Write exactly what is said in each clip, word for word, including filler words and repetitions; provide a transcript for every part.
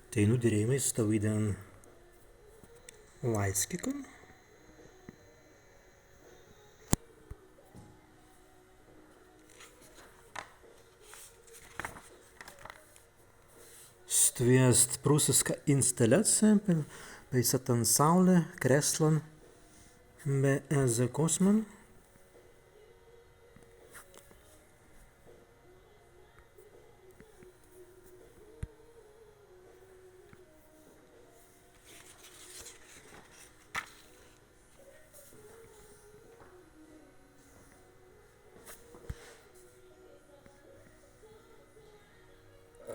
Teinū dirēimai stawīdan lāiskikan. Stwi ast prūsiska instalācija, pei-, peisātan sauli, krēslan be ezze kōsman.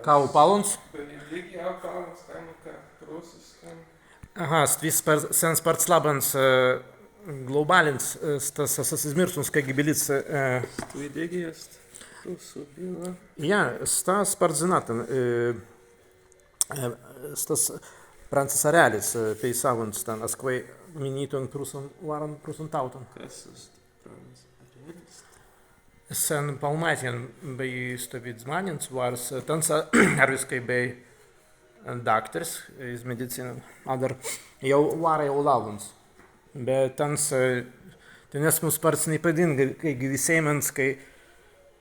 Ka aupalluns? Aha, stwi spār-, sen spārts labbans, eh, globālins, eh, stas, stas izmīrsuns, kāigi bilīts, eh, stwi dīgi ast prūsu bilā. Jā, sta spārts zinātan, eh, eh, stas Prāncis Arēlis, eh, peisāwuns stan, as kwēi minītun prūsan, wāran prūsan tāutan. Kas ast Prāncis Arēlis? Sen palmātjan bēi stawīds zmānins, wārs, eh, tāns, eh, arwiskai bēi, eh, daktars iz medicīnan, adder jāu wārai aulāwuns. Be tāns, eh, tenesmu spārts ni padīnga, kāigi wisēimans, kāi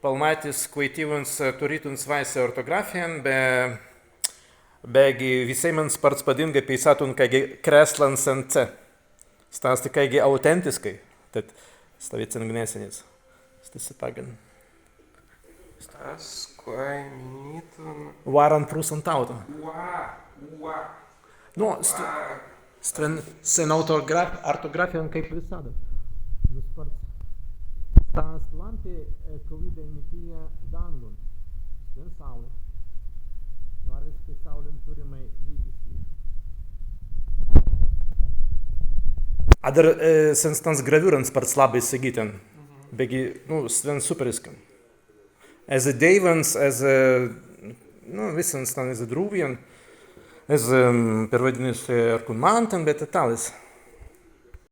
palmātis kwaitīwuns, eh, turītun swāise ortogrāfijan, be, beggi wisēimans spārts padīnga peisātun kāigi krēslan sen ce. Sta ast kāigi autēntiskai, tēt stawīds sen gnesenits. Stesse paggan. Stas, kwēi minītun. Wāran prūsan tāutan. Ua, ua. Nu, st-, ua. Stwen sen ortograf-, ortogrāfijan kāi wisadda. Nu, spārts. Sta ast lampi, eh, kawīdai mitija dāngun. Stwen sauli. Nu, arwiskai saulin turrimai dīgi stwi. Adder, eh, sen stans graviūrans spārts labbai segītun. Mhm. Beggi, nu, stwen superiskan. Ezze dēiwans, ezze, nu, wissan stan ezze drūwjan, ezze, mm, perwaidinnuns, eh, Erkun Mantan, be tālis.